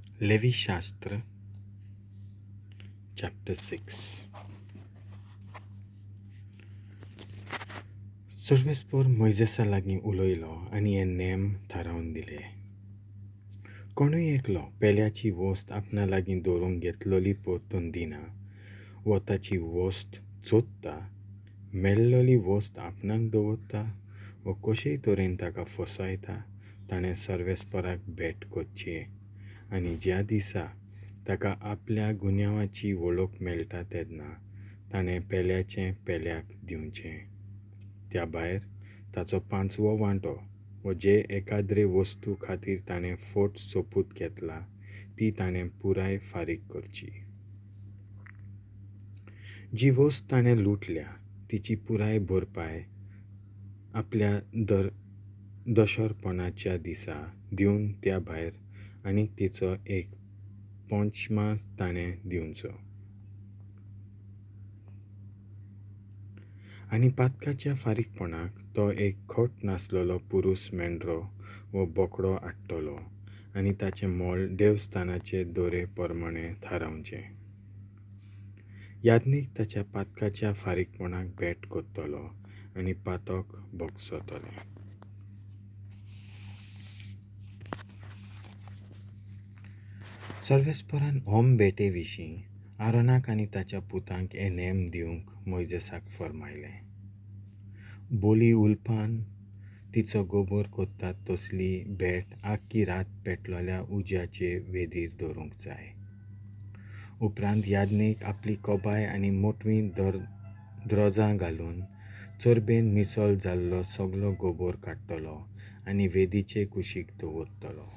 लेवीशास्त्र chapter 6. सर्वेस्पोर मोयजेसा लागीं उलयलो आनी हे नेम थारावन दिले. कोणूय एकलो पेल्याची वस्त आपणा लागीं दवरूंक घेतलोली परतून दिना वो ताची वस्त चोरता, मेळ्ळोली वस्त आपणाक दवरता वो कशेय तरेन ताका फसयता, ताणें सर्वेस्पराक भेट करची आनी ज्या दिसा ताका आपल्या गुन्यांवाची वळख मेळटा तेन्ना ताणें पेल्याचें पेल्याक दिवचें. त्या भायर ताचो पांचवो वांटो वो जे एकाद्रे वस्तू खातीर ताणें फट सोपूत घेतला ती ताणें पुराय फारीक करची. जी वस्त ताणें लुटल्या तिची पुराय भरपाय आपल्या दशरपणाच्या दिसा दिवन त्या भायर आनी तिचो एक पंचमास ताणें दिवचो. आनी पातकाच्या फारीकपणाक तो एक खोट नासलेलो पुरूस मेंढरो वो बोकडो हाडटलो आनी ताचें मोल देवस्थानाचे दोरे प्रमाणें थारावचें. याज्ञीक ताच्या पातकाच्या फारीकपणाक भेट करतलो आनी पातक भोगसतलें. सर्वेस्परान होम भेटे विशीं आरोनाक आनी ताच्या पुतांक हे नेम दिवंक मोयजेसाक फर्मायलें. बोली उलपान तिचो गोबोर करतात तसली भेट आख्खी रात पेटलेल्या उज्याचे वेदीर दवरूंक जाय. उपरांत याज्ञीक आपली कोबाय आनी मोटवीं द्रोजां घालून चरबेन मिसळ जाल्लो सगलो गोबोर काडटलो आनी वेदीचे कुशीक दवरतलो.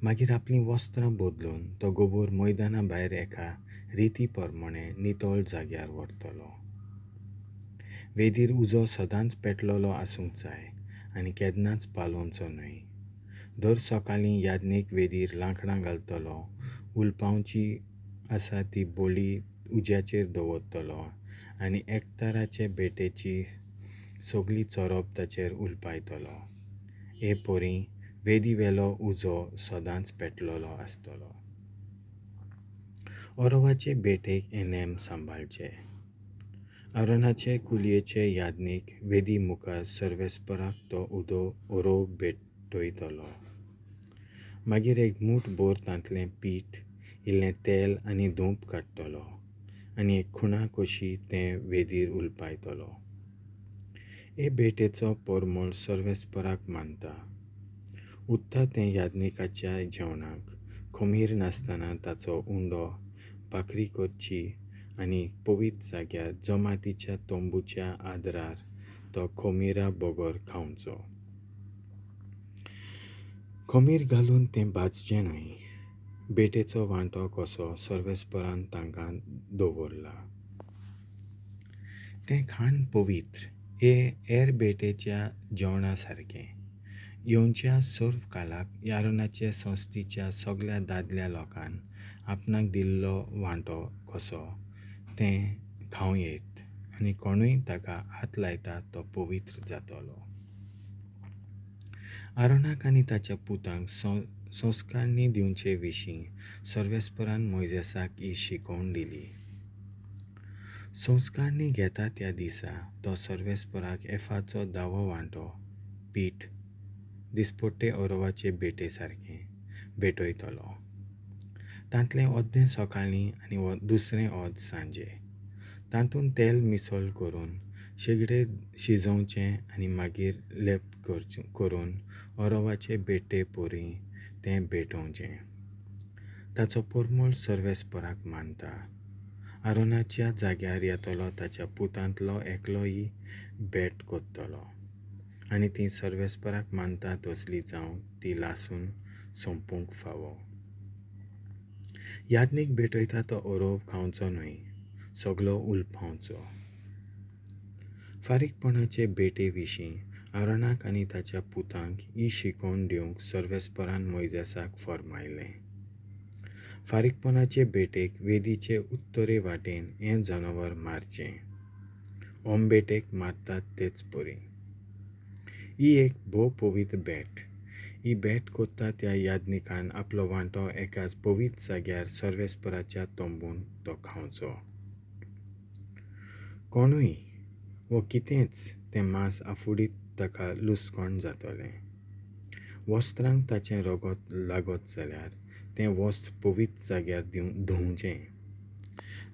मागीर आपलीं वस्त्रां बदलून तो गोबोर मैदाना भायर एका रिती प्रमाणें नितळ जाग्यार व्हरतलो. वेदीर उजो सदांच पेटलेलो आसूंक जाय आनी केन्नाच पालोवचो न्हय. दर सकाळीं याज्ञीक वेदीर लांकडां घालतलो, उलपावची आसा ती बोली उज्याचेर दवरतलो आनी एकताराचे भेटेची सगली चोरप ताचेर उलपायतलो. हे परी वेदी वेलो उजो सदांच पेटलेलो आसतलो. ओरोवाचे भेटेक हे नेम सांबाळचे. आरोनाचे कुलयेचे याज्ञीक वेदी मुखार सर्वेस्पराक तो उदो ओरोव भेटयतलो. मागीर एक मूठ भर तांतलें पीठ, इल्लें तेल आनी धूप काडटलो आनी एक खुणा कशी तें वेदीर उलपायतलो. हे भेटेचो परमळ सर्वेस्पराक मानता. उरता तें याज्ञिकाच्या जेवणाक खमीर नासतना ताचो उंडो भाकरी करची आनी पवित्र जाग्यार जमातीच्या तंबूच्या आदरार तो खमीरा बगर खावचो. खमीर घालून तें भाजचें न्हय. भेटेचो वांटो कसो सर्वेस्परान तांकां दवरला. तें खाण पवित्र हे हेर भेटेच्या जेवणा सारकें. येवच्या सर्व काळाक आरोनाचे संस्थेच्या सगल्या दादल्या लोकान आपणाक दिल्लो वांटो कसो तें खावं येत आनी कोणूय ताका हात लायता तो पवित्र जातलो. आरोनाक आनी ताच्या पुतांक संस्कारणी दिवचे विशीं सर्वेस्परान मोयजेसाक ही शिकोवण दिली. संस्कारणी घेता त्या दिसा तो सर्वेस्पराक एफाचो दावो वांटो पीठ दिसपट्टे ओरोवाचे भेटे सारकें भेटयतलो. तांतलें अर्दें सकाळीं आनी दुसरें अर्द सांजे. तातूंत तेल मिसळ करून शेगडेर शिजोवचें आनी मागीर लेप करून ओरोवाचे भेटे परी तें भेटोवचें. ताचो परमळ सर्वेस्पराक मानता. आरोनाच्या जाग्यार येतलो ताच्या पुतांतलो एकलोय भेट करतलो आनी ती सर्वेस्पराक मानता तसली जावंक ती लासून सोंपूंक फावो. याज्ञीक भेटयता तो ओरोव खावचो न्हय, सगलो उलपावचो. फारीकपणाचे भेटे विशीं आरोनाक आनी ताच्या पुतांक ही शिकोवण दिवंक सर्वेस्परान मोयजेसाक फर्मायलें. फारीकपणाचे भेटेक वेदीचे उत्तरे वाटेन हें जनावर मारचें. होम भेटेक मारतात तेच परी. ही एक भोव पवित्र भेट. ही भेट कोत्ता त्या याज्ञिकान आपलो वांटो एकाच पवित्र जाग्यार सर्वेस्पराच्या तंबूंत तो खावचो. कोणूय वो कितेंच तें मांस आफुडीत ताका लुसकोण जातलें. वस्त्रांक ताचें रगत लागत जाल्यार तें वस्त्र पवित्र जाग्यार धुवचें.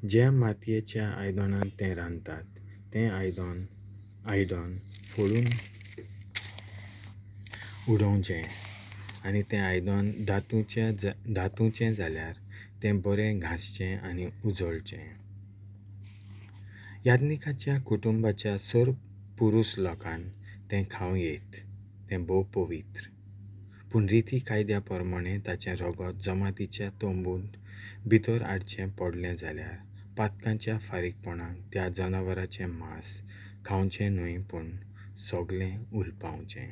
ज्या मातयेच्या आयदनांत तें रांदतात तें आयदन फोडून उडोवचें आनी तें आयदन धातूचें जाल्यार तें बरें घांसचें आनी उजळचें. याज्ञिकाच्या कुटुंबाच्या सर्व पुरूस लोकान तें खावं येत, तें भोव पवित्र. पूण रिती कायद्या प्रमाणें ताचें रगत जमातीच्या तंबूंत भितर हाडचें पडलें जाल्यार पातकांच्या फारीकपणाक त्या जनावराचें मांस खावचें न्हय, पूण सगळें उलपावचें.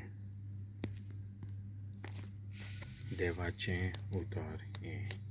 देवाचें उतर हें.